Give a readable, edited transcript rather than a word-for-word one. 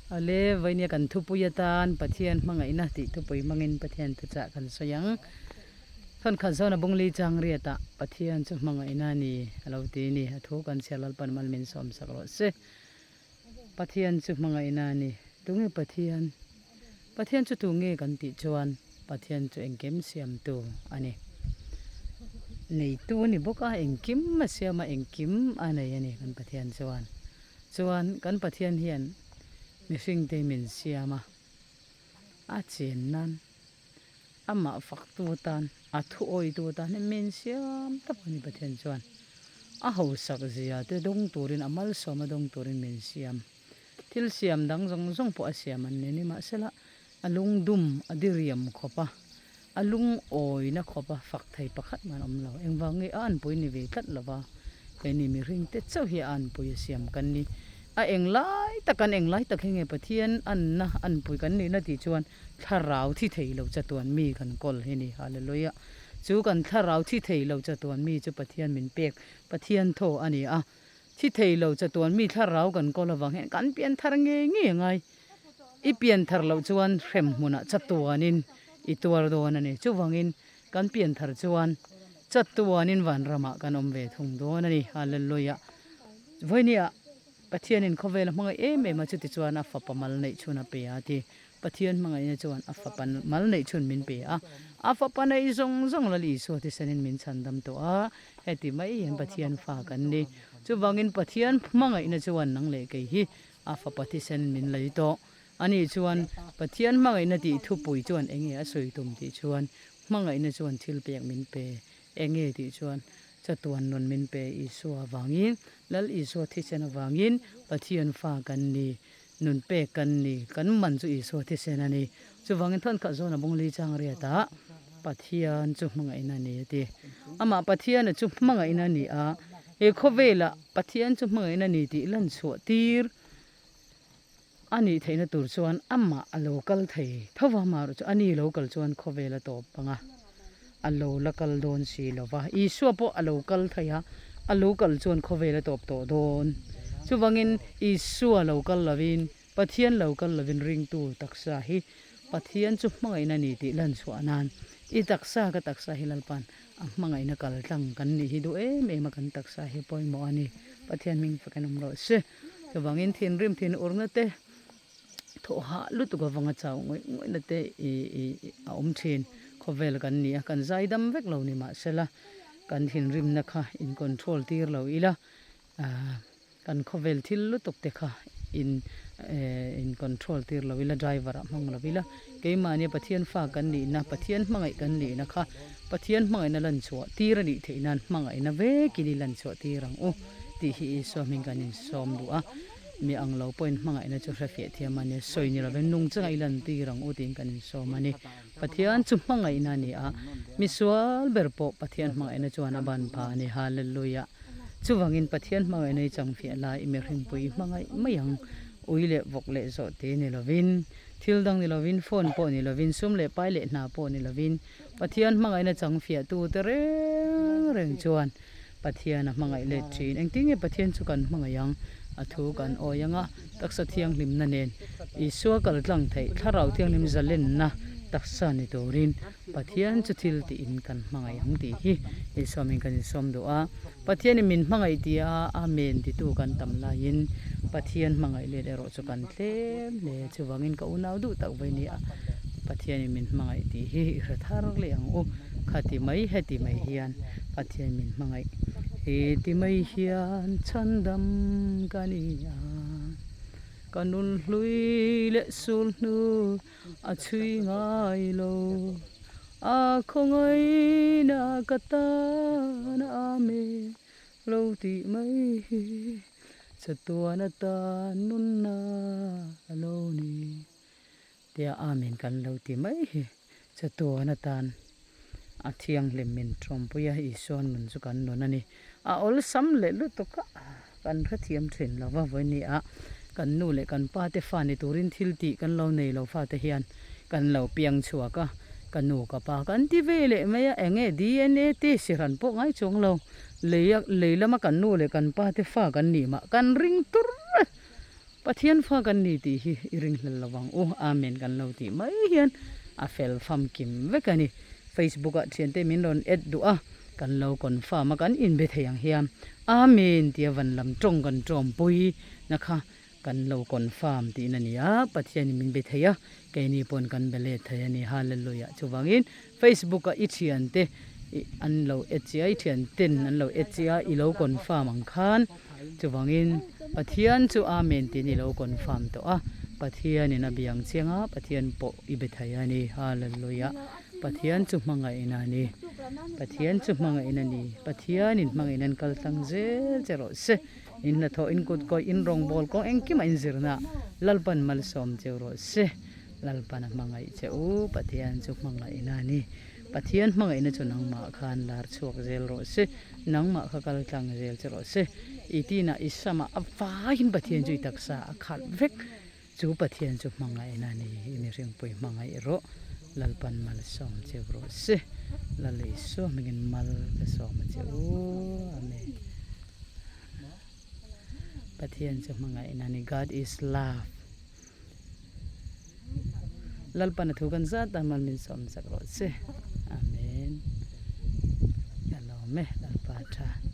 Awle, vawinia kan thupui atan Pathian hmangaihna tih thupui hmangin Pathian thuchah kan sawi ang. Thawnkhat zawna bungli chang riatah Pathian chu hmangaihna a ni a lo ti ni. A thu kan chhiar Lalpan mal min sawmsak rawh se. Pathian chu hmangaihna a ni. Tunge Pathian? Pathian chu tunge kan tih chuan Pathian chu engkim siamtu a ni. Neitu a ni bawk a, engkim a siam a, engkim a nei a ni kan Pathian chuan. Chuan kan Pathian hian mihringte min siam a, a chen nan, amah faktu atan, a thuawitu atan hian min siam tawp a ni Pathian chuan. A hausak zia te dawng turin, a malsawm a dawng turin min siam. Thil siam dang zawng zawng pawh a siam an ni a ni. Mahsela a lungdum a diriam khawp a, a lungawina khawp a fak thei pakhat mah an awm lo. Engvang nge a anpui ni ve tlat lo va, keini mihring te chauh hi a anpui a siam kan ni. A englai tak kan englai tak hi nge Pathian anna anpui kan nihna tih chuan thlarau thi thei lo chatuan mi kan kawl hi ni. Hallelujah! Chu kan thlarau thi thei lo chatuan mi chu Pathian min pek Pathian thaw a ni a. Thi thei lo chatuan mi thlarau kan kawl avang hian kan pian thar ngei ngei a ngai. I pian thar loh chuan hrem hmunah chatuanin i tuar dawn a ni. Chuvangin kan pian thar chuan chatuanin vanramah kan awm ve thung dawn a ni. Hallelujah. Vawinia Pathianin khawvel a hmangaih em em a, chutichuan a fapa mal neih chhun a pe a ti. Pathian hmangaihna chuan a fapa mal neih chhun min pe a, a fapa neih zawng zawng Lal Isua thisenin min chhandam tawh a, heti mai hian Pathian fa kan ni. Chuvangin Pathian hmangaihna chuan nang leh kei hi a fapa thisen min lei tawh. Ani chuan Pathian hmangaihna tih thupui chuan enge a sawi tum tih chuan hmangaihna chuan thil pek min pe enge tih chuan chatuan nun min pe Isua avangin Lal Isua thisen avangin Pathian fa kan ni. Nun pek kan ni, kan man chu Isua thisen a ni. Chuvangin thawn khat zawn a bung li chang riatah Pathian chu hmangaihna a ni a ti. Amah Pathiana chu hmangaihna a ni a, he khawvelah Pathian chu hmangaihna a ni tih lan chhuah tir a nih theihna tur chuan amah a lo kal thei tho va, amaherawh chu a ni lo kal chuan khawvel a tawp ang a, a lo la kal dawn si lo va. Isua pawh a lo kal thei a, a lo kal chuan khawvel a tawp tawh dawn. Chuvangin Isua lo kal lovin, Pathian lo kal lovin ringtu taksa hi Pathian chu hmangaihna a ni tih lan chhuah nan i taksa ka taksa hi Lalpa'n a hmangaihna kal tlang kan nih hi duh em em a kan taksa hi pawimawh a ni. Pathian hming fakin awm rawh se. Chuvangin thinrim thin urna te Thawh hah lutuk avanga chau ngawih ngawih na te ih a awm thin. Khawvel kan ni a, kan zaidam vek lo ni mahsela kan thinrimna kha in control tir lo ila, kan khawvel thil lutuk te kha in in control tir lo ila, driver ah hmang lo ila, keimahnia Pathian fa kan nihna, Pathian hmangaih kan nihna kha Pathian hmangaihna lan chhuah tir a nih theih nan hmangaihna vekin i lan chhuah tir ang u tih hi Isua hming kan insawm duh a. Mi ang lo pawhin hmangaihna chu hrefiah thiam a ni. Sawi ni lovin nung chunga i lantir ang u tiin kan insawm a ni. Pathian chu hmangaihna a ni a, mi sual ber pawh Pathian hmangaihna chuan a ban pha a ni. Hallelujah! Chuvangin Pathian hmangaihna i changfiah lai i mihringpui i hmangaih mai ang. Ui leh vawk leh zawh te ni lovin, thil dang ni lovin, phone pawh ni lovin, sum leh pai leh hna pawh ni lovin, Pathian hmangaihna changfiahtute reng reng chuan Pathian a hmangaih let thin. Engtin nge Pathian chu kan hmangaih ang? A thu kan awi ang a, taksa thianghlimna nen Isua kal tlang theih Thlarau Thianghlim zalenna taksa ni turin Pathian chu thil tiin kan hmangaih ang tih hi Isua min kan insawm duh a. Pathianin min hmangaih tih a Amen titu kan tam laiin Pathian hmangaih let erawh chu kan tlem hle. Chuvangin ka unau duh tak vawi nia Pathianin min hmangaih tih hi i hre thar leh ang u. Khati mai heti mai hian Pathian min hmangaih. Heti mai hian chhandam ka ni a, ka nun hlui leh sul hnu a chhui ngai lo. A khawngaihna ka tan Amen lo tih mai hi chatuan atan nunna a lo ni. Tia Amen kan lo ti mai hi chatuan atan a thianghlim min tawmpui a, Isua nun chu kan nun a ni. A awlsam leh lutuk a, kan hrethiam thin lo va, vawiin ah kan nu leh kan pa te fa ni turin thil tih kan lo nei lo fate hian kan lo piang chhuak a, ka nu ka pa kan ti ve leh mai a, eng nge DNA test hran pawh ngai chuang lo, lei lei lama kan nu leh kan pa te fa kan nih mah kan ring tur a. Pathian fa kan ni tih hi i ringhlel lo ang u. Amen kan lo tih mai hian a fel famkim vek a ni. Facebook ah thiante min rawn add duh a, kan lo confirm a, kan inbe thei ang hian Amen tia van lam tawng kan tawmpui na kha kan lo confirm tihna a ni a, Pathianin min be thei a, keini pawn kan be let thei a ni. Hallelujah. Chuvangin Facebook ah i thiante an lo add che a, i thianten an lo add che a, i lo confirm ang khan chuvangin Pathian chu Amen tiin i lo confirm tawh a, Pathianin a biang chiang a, Pathian pawh i be thei a ni. Hallelujah. Pathian chu hmangaihna a ni. Pathian chu hmangaihna a ni. Pathianin hmangaihna an kal tlang zel che rawh se. In hnathawh, in kut kawih, in rawngbâwl kawng engkimah in zirna Lalpan malsawm cheu rawh se. Lalpan a hmangaih che u. Pathian chu hmangaihna a ni. Pathian hmangaihna chu nangmah khan lar chhuak zel rawh se. Nangmah kha kal tlang zel che rawh se. I tinah, i samah a vaiin Pathian chu i taksa a khalh vek. Chu Pathian chu hmangaihna a ni, i mihringpui hmangaih rawh, Lalpan malsawm cheu rawh se, Lal Isua hmingin mal ka sawm a che u, Amen. Pathian chu hmangaihna a ni, God is love. Lalpan a thu kan zat a, mal min sawm chak rawh se, Amen. Ka lawm e, Lalpa tha.